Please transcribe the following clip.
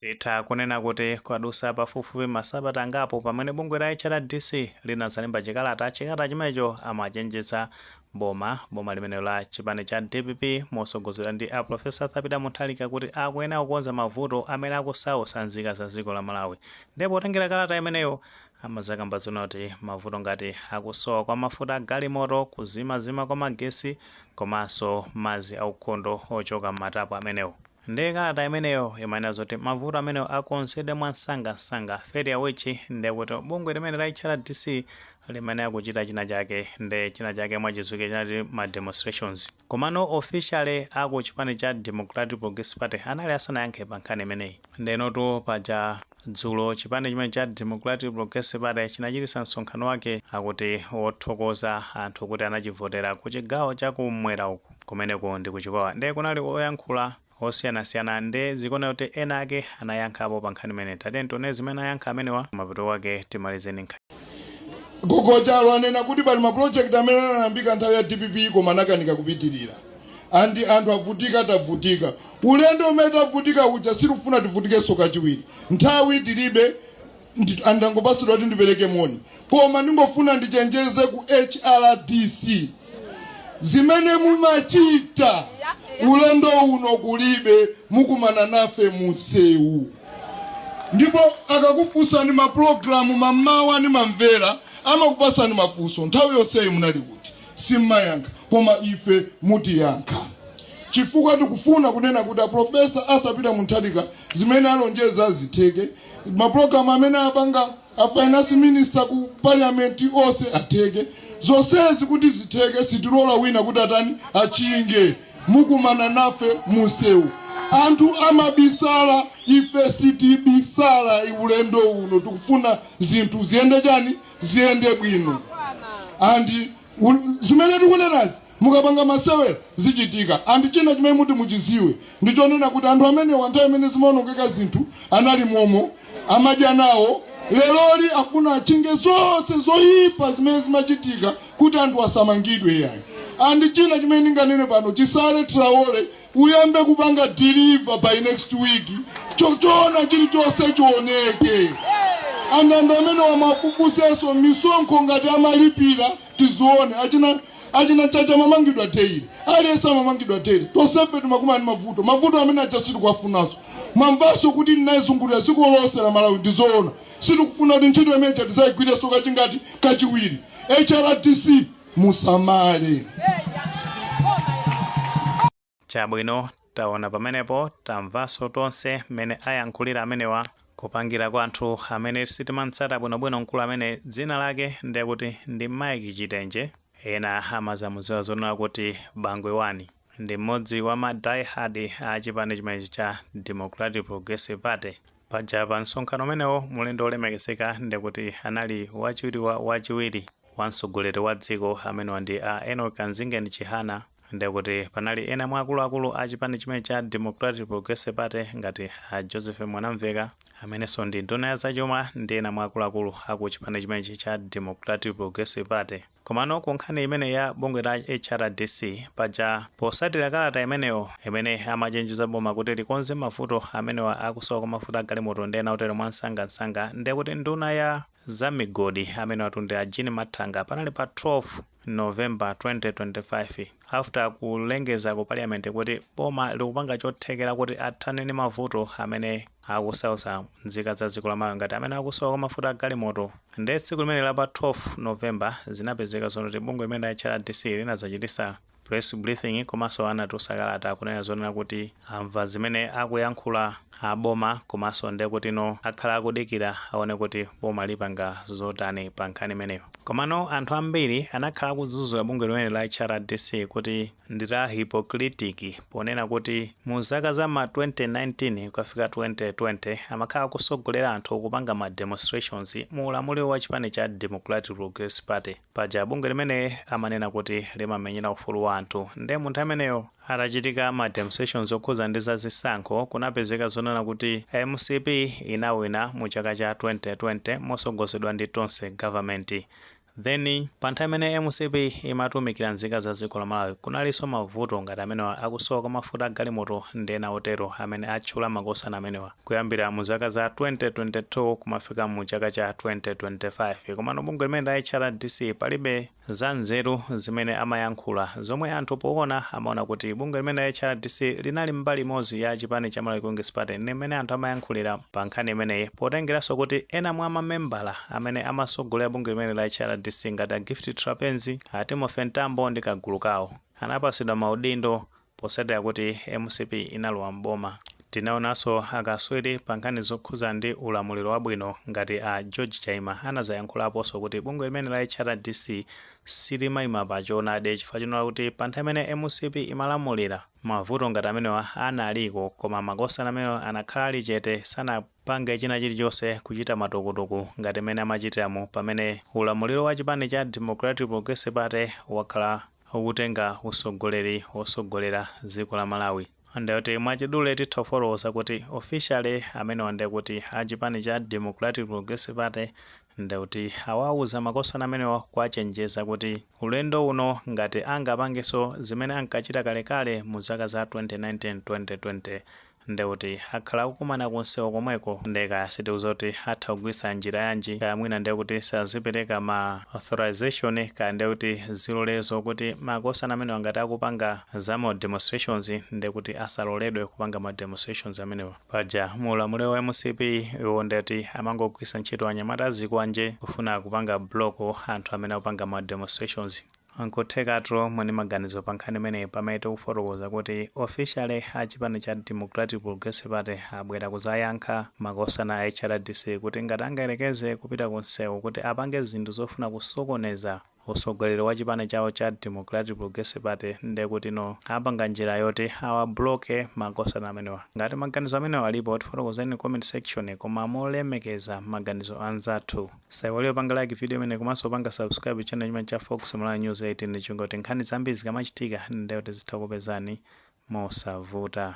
Titha kunena kuti kwadusa pafupifupi masabata angapo pamene bungwe la HRDC linazalemba chikalata. Chikalata chimenecho amachenjeza boma, boma limenelo la chipani cha DPP mosogozedwa ndi a Professor Arthur Peter Mutharika, kuti akuyenera kukonza mavuto amene akusautsa nzika za dziko la Malawi. Ndipo potengera kalata imeneyo, amazakamba zona kuti mavuto ngati akusowa kwa mafuta agalimoto, kuzimazima kwa magesi komanso madzi aukhondo ochoka m'matapu amenewo. Ndi kalata imeneyo imanena zoti mavuto amenewo akonzedwe mwansangasanga, failure which ndekuti bungwe limene la HRDC limene akuchita china chake. Ndi china chake mwachizwike chinati ma demonstrations. Komano officially aku chipani cha Democratic Progressive Party anali asanayankhe pa nkhani imeneyi. Ndenotu paja dzulo chipani chimene cha Democratic Progressive Party chinachititsa msonkhano wake, akuti wothokoza anthu kuti anachivotera ku chigawo chakumwera uku, kumeneko ndi kuchikwawa. Ndiye kunali oyankhula osiyanasiyana, ndi zikuona kuti ena ake anayankhapo pa nkhani imene. Tatiyeni tione zimene ayankha amenewa, mapeto wake timalizeni nkhani. Gogochalo anena kuti pali mapulojekiti amene anayambika nthawi ya DPP koma anakanika kupitirira, andi anthu avutika. Tavutika ulendo umene tavutika uja, sitikufuna tivutikenso kachiwiri. Nthawi tilibe, andangopasidwa kuti ndipereke moni, koma ndingofuna ndichenjeze ku HRDC: zimene mumachita ulendo uno kulibe, mukumana nafe munsewu. Ndipo akakufunsani mapulogalamu mamawa nimamvera, amakupasani mafunso, nthawi yonseyi munali kuti? Simmayankha, koma ife mutiyankha, chifukwa tikufuna kunena kuti a Professor Arthur Peter Mutharika zimene alonjeza zitheke, mapulogalamu amene apanga a finance minister ku parliament onse atheke. Zonsezi kuti zitheke, sitilola wina kuti atani, achinge. Mukumana nafe munsewu. Anthu amabisala, ife sitibisala. Ulendo uno tikufuna zinthu ziyende chani, ziyende bwino. Andi zimene tikunenazi, mukapanga masewera zichitika. Andi china chimene muti muchiziwe ndichonena kuti anthu amenewa, nthawi imene zimaonongeka zinthu anali momo, amadya nawo. Leroli afuna achinge zonse zoyipa zimene zimachitika kuti anthu asamangidwe yayi. Andi china chimene ndinganene pano, Chisale Traore, uyambe kupanga deliver by next week, chochona chilichonse chioneke. Anthu amene wamafufusenso misonkho ngati amalipira, tizione. Achina Chacha amamangidwa daily, aliyense amamangidwa daily. Tonsefe timakumana ndi mavuto, mavuto amene aja sitikuwafunanso. Mwamvanso kuti ndinayizungulira dziko lonse la Malawi, ndizoona. Sitikufuna kuti ntchito imene tizayigwirenso kachingati, kachiwiri. HRDC, musamale. Chabwino, taona pamenepo, tamvanso tonse mmene ayankhulira amenewa. Kupangira kwa anthu amene sitimatsata bwinobwino mkulu amene dzina lake ndekuti ndi Mike Chitenje, ena amazamudziwa zonena kuti Bangwe 1, ndi mmodzi wa ma diehard a chipani chimenechi cha Democratic Progressive Party. Paja pa msonkhano umenewo mulendo olemekezeka ndekuti anali wachiwiri wa wachiwiri wa mtsogoleri wa dziko, amenewa ndi a Enoch Kanzingeni Chihana. Ndekuti panali ena mwa akuluakulu a chipani chimene cha Democratic Progressive Party ngati a Joseph Mwanamveka, amenenso ndi nduna ya zachuma, ndi ena mwa akuluakulu aku chipani chimenechi cha Democratic Progressive Party. Komano ku nkhani imene ya bungwe la HRDC, paja posatira kalata imeneyo imene amachenjeza boma kuti likonze mavuto amenewa akusowa kwa mafuta agalimoto ndi ena otero mwansangansanga, ndekuti nduna ya zamigodi, amene ndi a Jean Mathanga, panali pa 12 November 2025, after kulengeza ku parliament kuti boma likupanga chothekera kuti athane ndi mavuto amene akusautsa nzika za dziko la Malawi ngati amene akusowa kwa mafuta agalimoto, ndi tsiku limene la pa 12 November zinapezeka zonoti bungwe limene la HRDC linadzachitisa press briefing, komanso anatulutsa kalata kunena zonena kuti amva zimene akuyankhula aboma, komanso ndiye kuti no akhala akudikira aone kuti boma lipanga zotani pa nkhani imeneyo. Komano anthu ambiri anakhala akudzudzula bungwe limene la HRDC kuti ndi la hypocritic, ponena kuti mu zaka za ma 2019 kukafika 2020 amakhala akusogolera anthu kupanga ma demonstrations mu ulamuliro wa chipani cha Democratic Progressive Party. Paja bungwe limene amanena kuti limamenyera ufulu wa anthu, nde munthu ameneyo atachitika ma demonstrations okhuza ndi za zisankho, kunapezeka zonena kuti MCP inawina mu chaka cha 2020 mosogozedwa ndi Tonse Government. Then pa nthawi imene MCP imatumikira nzika za dziko la Malawi, kunalinso mavuto ngati amenewa akusowa kwa mafuta agalimoto ndi ena otero amene atchula makosana amenewa kuyambira mu zaka za 2022 kumafika mu chaka cha 2025. Komano bungwe limene la HRDC palibe za nzeru zimene amayankhula, zomwe anthu poona amaona kuti bungwe limene la HRDC linali mbali imodzi ya chipani cha Malawi Congress Party, ndi mmene anthu amayankhulira pa nkhani imeneyi, potengeranso kuti ena mwa mamembala amene amasogolera bungwe limene la HRDC ngati a Gift Trapence, a Timothy Mtambo ndi kagulu kawo anapasidwa maudindo posatira kuti MCP inalowa mboma. Tinaonanso akaswiri pa nkhani zokhuza ndi ulamuliro wabwino ngati a George Chaima anazayankhulaponso kuti bungwe limene la HRDC silimayima pa choonadi, chifukwa chonena kuti pa nthawi imene MCP imalamulira mavuto ngati amenewa analiko, koma makosana amenewa anakhala ali chete, sanapange china chilichonse kuchita matukutuku ngati mmene amachitiramo pamene ulamuliro wa chipani cha Democratic Progressive Party wakhala ukutenga usogoleri wosogolera dziko la Malawi. Ndikuti mwachidule titha kufotokoza kuti officially amenewa ndikuti a chipani cha Democratic Progressive Party ndikuti awauza makosana amenewa kuwachenjeza kuti ulendo uno ngati angapangenso zimene ankachita kalekale mu zaka za 2019 2020, ndekuti akhala akukumana kunsewu komweko. Ndeka sitiuza kuti atha kugwiritsa njira yanji, kaya mwina ndekuti sazipereka ma authorization, kaya ndekuti zilolezo kuti makosana amenewa ngati akupanga za ma demonstrations ndekuti asaloledwe kupanga ma demonstrations amenewa. Paja mu ulamuliro wa MCP iwo ndeti amangogwiritsa ntchito anyamata azikwanje kufuna kupanga block anthu amene akupanga ma demonstrations. Nkuthekatu mwini maganizo pa nkhani imeneyi, pamene tikufotokoza kuti officially a chipani cha Democratic Progressive Party abwera kuzayankha makosana a HRDC kuti ngati angayerekeze kupita kunsewu kuti apange zinthu zofuna kusokoneza usogoleri wa chipani chawo cha Democratic Progressive Party, ndekuti no apanga njira yoti awabloke makosana amenewa. Ngati maganizo amenewa alipo, tifotokozeni comment section, koma molemekeza maganizo anzathu. Saiwaliyo panga like video imene komanso panga subscribe channel chimene cha Fox Malawi News 18, chingoti nkhani zambiri zikamachitika ndekuti zitha kupezani mosavuta.